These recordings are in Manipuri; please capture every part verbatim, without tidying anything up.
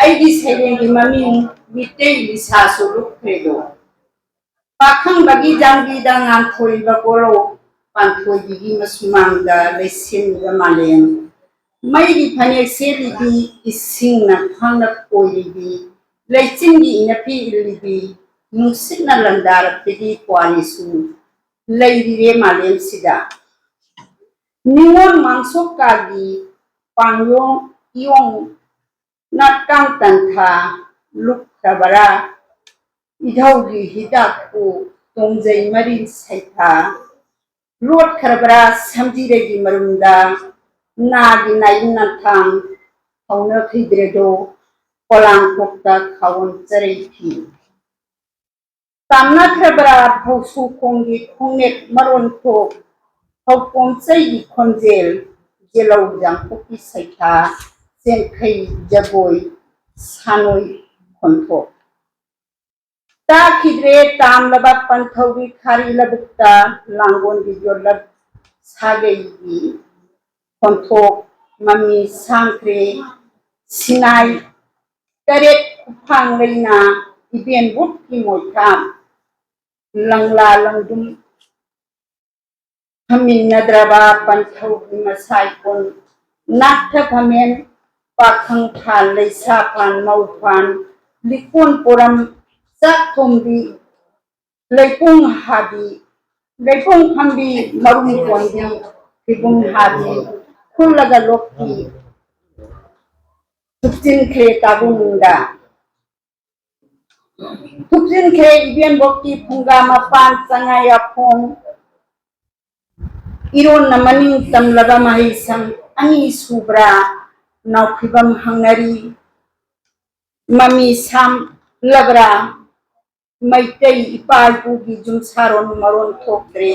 ꯑꯩꯒꯤ ꯁꯩꯔꯦꯡꯒꯤ ꯃꯃꯤꯡ ꯃꯤꯇꯩ ꯂꯤꯁꯥꯁꯨ ꯂꯨꯞꯈ꯭ꯔꯦꯗꯣ꯫ ꯄꯥꯈꯪꯕꯒꯤ ꯖꯥꯡꯒꯤꯗ ꯉꯥꯟꯊꯣꯏꯕ ꯀꯣꯔꯧ ꯄꯥꯟꯊꯣꯏꯕꯤꯒꯤ ꯃꯁꯨꯃꯥꯡꯗ ꯂꯩꯁꯦꯝꯕ ꯃꯥꯂꯦꯝ꯫ ꯃꯩꯒꯤ ꯐꯅꯦꯛ ꯁꯦꯠꯂꯤꯕꯤ, ꯏꯁꯤꯡꯅ ꯈ꯭ꯋꯥꯡꯅ ꯀꯣꯏꯔꯤꯕꯤ, ꯂꯩꯆꯤꯟꯒꯤ ꯏꯅꯐꯤ ꯏꯜꯂꯤꯕꯤ, ꯅꯨꯡꯁꯤꯠꯅ ꯂꯟꯗꯥꯔꯛꯄꯒꯤ ꯄꯨꯋꯥꯔꯤꯁꯨ ꯂꯩꯔꯤꯔꯦ ꯃꯥꯂꯦꯝꯁꯤꯗ꯫ ꯅꯤꯉꯣꯜ ꯃꯥꯡꯁꯣꯛꯀꯥꯒꯤ ꯄꯥꯡꯌꯣꯡ ꯏꯌꯣꯡ ꯅꯥꯠꯀꯥꯡ ꯇꯟꯊꯥ ꯂꯨꯞꯈ꯭ꯔꯕꯔꯥ? ꯏꯙꯧꯒꯤ ꯍꯤꯗꯥꯛꯄꯨ ꯇꯣꯡꯖꯩ ꯃꯔꯤ ꯁꯩꯊꯥ ꯂꯣꯠꯈ꯭ꯔꯕꯔꯥ? ꯁꯝꯖꯤꯔꯒꯤ ꯃꯔꯨꯝꯗ ꯅꯥꯒꯤ ꯅꯥꯏ ꯅꯊꯥꯡ ꯍꯧꯅꯈꯤꯗ꯭ꯔꯦꯗꯣ, ꯄꯣꯂꯥꯡꯈꯣꯛꯇ ꯈꯥꯋꯣꯟ ꯆꯔꯩ ꯐꯤ꯫ ꯇꯥꯝꯅꯈ꯭ꯔꯕ꯭ꯔꯥ ꯐꯧꯁꯨ ꯈꯣꯡꯒꯤ ꯈꯣꯡꯅꯦꯛ ꯃꯔꯣꯟ ꯊꯣꯛ, ꯐꯧ ꯄꯣꯝꯆꯩꯒꯤ ꯈꯣꯟꯖꯦꯜ, ꯌꯦꯜꯍꯧ ꯌꯥꯡꯀꯣꯛꯀꯤ ꯁꯩꯊꯥ, ꯆꯦꯟꯈꯩ ꯖꯒꯣꯏ, ꯁꯥꯅꯣꯏ ꯈꯣꯟꯊꯣꯛ? ꯇꯥꯈꯤꯗ꯭ꯔꯦ ꯇꯥꯝꯂꯕ ꯄꯟꯊꯧꯒꯤ ꯈꯥꯔꯤ ꯂꯧꯕꯨꯛꯇ ꯂꯥꯡꯒꯣꯜꯒꯤ ꯌꯣꯜꯂꯛ ꯁꯥꯒꯩꯒꯤ ꯈꯣꯟꯊꯣꯛ꯫ ꯃꯃꯤ ꯁꯥꯡꯈ꯭ꯔꯦ ꯁꯤꯅꯥꯏ ꯇꯔꯦꯠ ꯈꯨꯐꯥꯡ ꯂꯩꯅ ꯏꯕꯦꯟꯕꯣꯛꯀꯤ ꯃꯣꯏꯊꯥ ꯂꯪꯂꯥ ꯂꯪꯗꯨꯝ ꯐꯝꯃꯤꯟꯅꯗ꯭ꯔꯕ ꯄꯟꯊꯧꯒꯤ ꯃꯁꯥꯏꯀꯣꯟ ꯅꯥꯛꯊ ꯐꯝꯃꯦꯟ ꯄꯥꯈꯪ ꯐꯥꯟ ꯂꯩꯁꯥ ꯐꯥꯟ ꯃꯧ ꯐꯥꯟ ꯂꯤꯛꯀꯣꯟ ꯄꯣꯔꯝ ꯆꯥꯛ ꯊꯣꯡꯕꯤ ꯂꯩꯄꯨꯡ ꯍꯥꯕꯤ ꯂꯩꯄꯨꯡ ꯐꯝꯕꯤ ꯃꯔꯨꯝ ꯀꯣꯟꯕꯤ ꯐꯤꯕꯨꯡ ꯍꯥꯕꯤ ꯈꯨꯜꯂꯒ ꯂꯣꯛꯄꯤ ꯊꯨꯞꯆꯤꯟꯈ꯭ꯔꯦ ꯇꯥꯕꯨꯡꯗ꯫ ꯊꯨꯞꯆꯤꯟꯈ꯭ꯔꯦ ꯏꯕꯦꯟꯕꯣꯛꯀꯤ ꯐꯨꯡꯒꯥ ꯃꯄꯥꯟ ꯆꯉꯥꯏ ꯌꯥꯐꯣꯡ ꯏꯔꯣꯟꯅ ꯃꯅꯤꯡ ꯇꯝꯂꯕ ꯃꯍꯩꯁꯪ ꯑꯅꯤ ꯁꯨꯕ꯭ꯔꯥ ꯅꯥꯎꯐꯤꯕꯝ ꯍꯪꯅꯔꯤ꯫ ꯃꯃꯤ ꯁꯥꯝꯂꯕ꯭ꯔꯥ ꯃꯩꯇꯩ ꯏꯄꯥ ꯏꯄꯨꯒꯤ ꯌꯨꯝꯁꯥꯔꯣꯟ ꯃꯔꯣꯟ ꯊꯣꯛꯇ꯭ꯔꯦ꯫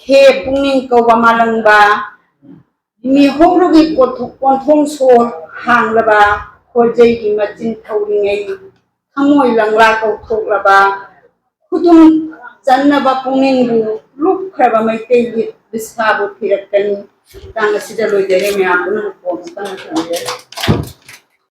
ꯍꯦ ꯄꯨꯛꯅꯤꯡ ꯀꯧꯕ ꯃꯥꯂꯪꯕ ꯃꯤꯍꯧꯔꯒꯤ ꯀꯣꯟꯊꯣꯡ ꯁꯣꯔ ꯍꯥꯡꯂꯕ ꯈꯣꯏꯖꯩꯒꯤ ꯃꯆꯤꯟ ꯊꯧꯔꯤꯉꯩ ꯊꯃꯣꯏ ꯂꯪꯂꯥ ꯀꯧꯊꯣꯛꯂꯕ ꯈꯨꯗꯨꯝ ꯆꯟꯅꯕ ꯄꯨꯛꯅꯤꯡꯕꯨ ꯂꯨꯞꯈ꯭ꯔꯕ ꯃꯩꯇꯩ ꯂꯤꯠ ꯂꯤꯁꯥꯕꯨ ꯊꯤꯔꯛꯀꯅꯤ꯫ ꯃꯇꯥꯡ ꯑꯁꯤꯗ ꯂꯣꯏꯖꯔꯦ꯫ ꯃꯌꯥꯝ ꯄꯨꯝꯅꯃꯛꯄꯨ ꯑꯃꯨꯛꯇꯪ ꯊꯝꯖꯔꯤ꯫